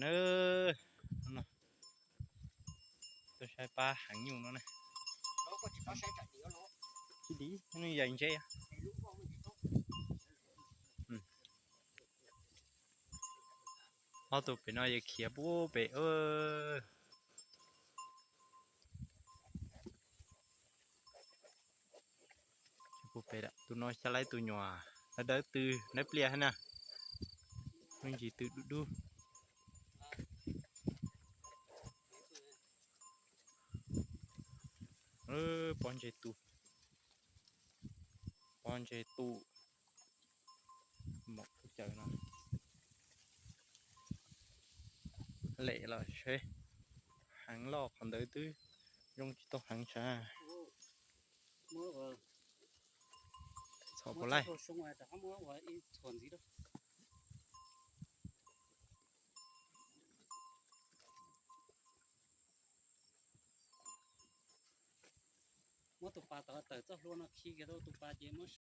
Na, tuaj saib pab heev nyuj no na. Tsis dim, nej yais ntse. Ob tug pem no yog khiav pub pem. Pub pem, tus no xya laib tus nyuam, dawb dawb tw, dawb pliaj thiab na. Me ntsis tw dub dub. Pob ntseg tu, pob ntseg tu, mom tub caws no. Lem los seb, heev loj qhov ntawd twb zoo tsis tau heev tsav. Txhom puas laij. Muab tus pas tod tawm txoj hlua no khi kiag rau tus pas ces muab